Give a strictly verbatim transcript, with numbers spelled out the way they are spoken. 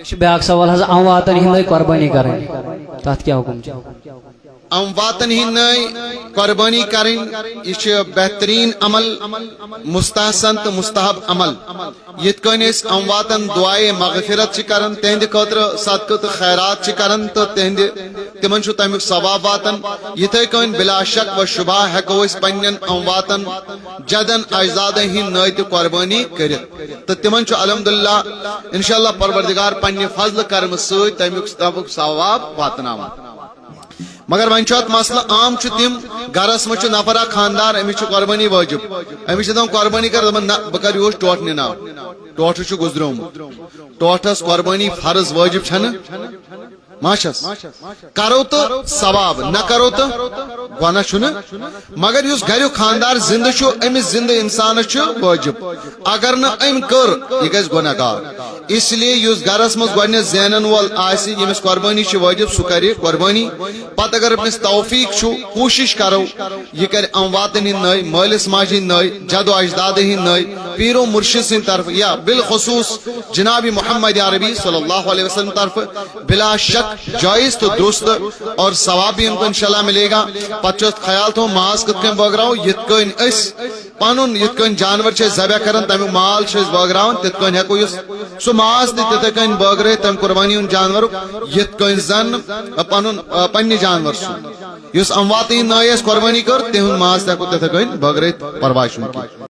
یہِ چھُ بیٛاکھ سوال حظ، امواتن ہٕنٛدۍ قۄربٲنی کرٕنۍ، تتھ کیٛاہ حُکم چھُ؟ امواتن ہٕنٛدۍ قۄربٲنی کرٕنۍ، یہِ چھُ بہتریٖن عمل، مستحسن تہٕ مستحب عمل۔ یِتھ کٔنۍ أسۍ امواتن دعائے مغفرت چھِ کران، تِہنٛدِ خٲطرٕ صدقہٕ تہٕ خیرات چھِ کران تہٕ تِہنٛدِ، تِمن چھُ تمیُک ثواب واتان۔ یِتھے کٔنۍ بلا شک و شبہ ہیٚکو أسۍ پننٮ۪ن امواتن، جدن اجدادن ہٕنٛدۍ نٲے تہِ قۄربٲنی کٔرِتھ۔ تہٕ تِمن چھُ الحمدللہ، انشاءاللہ پروردگار پننہِ فضلہٕ کرمہٕ سۭتۍ تمیُک، تمیُک ثواب واتناوان۔ مگر وۄنۍ چھُ اتھ مسلہٕ عام، چھُ تِم گرس منٛز چھُ نفر اکھ خاندار، أمِس چھُ قۄربٲنی وٲجِب، أمِس چھِ دپان قۄربٲنی کر، دپان نہ، بہٕ کرٕ یوٗت ٹوٹھ نِناو، ٹوٹھ چھُ گُزریومُت، ٹوٹھس قۄربٲنی فرض وٲجِب چھنہٕ، ما چھس؟ کرو تہٕ ثواب، نہ کرو تہٕ گۄناہ چھُنہٕ۔ مگر یُس گریُک خاندار زندٕ چھُ، أمِس زندٕ انسانس چھُ وٲجِب، اگر نہٕ أمۍ کٔر، یہِ گژھِ گۄناہ گار۔ اس لیے یُس گرس منٛز گۄڈٕنیتھ زینن وول آسہِ، ییٚمِس قۄربٲنی چھِ وٲجِب، سُہ کرِ قۄربٲنی۔ پتہٕ اگر أمِس توفیق چھُ، کوٗشِش کرو، یہِ کرِ امواتن ہٕنٛدۍ نٲے، مٲلِس ماجہِ ہٕنٛدۍ نٲے، جد و اجداد ہٕنٛدۍ نٲے، پیٖر و مُرشِد سٕنٛدِ طرفہٕ یا بالخصوص جناب محمد عربی صلی اللہ علیہ وسلم طرفہٕ، بلا شک جائز تہٕ درست اور ثواب بھی ان کو انشاءاللہ ملے گا۔ پتہٕ چھُ اَتھ خیال تھاوُن، ماز کِتھ کٔنۍ بٲگراوو، یِتھ کٔنۍ أسۍ پنُن یِتھ کٔنۍ جانور چھِ أسۍ ذبح کران، تمیُک مال چھِ أسۍ بٲگراوان، تِتھ کٔنۍ ہیٚکو یُس سُہ ماز تہِ تِتھے کٔنۍ بٲگرٲیِتھ، تمہِ قربانی ہُنٛد جانورُک، یِتھ کٔنۍ زن پنُن، آ، پننہِ جانور سُنٛد۔ یُس امواتٕے نٲے اَسہِ قربانی کٔر، تِہُنٛد ماز تہِ ہیٚکو تِتھے کٔنۍ بٲگرٲیِتھ، پرواے چھُنہٕ کینٛہہ۔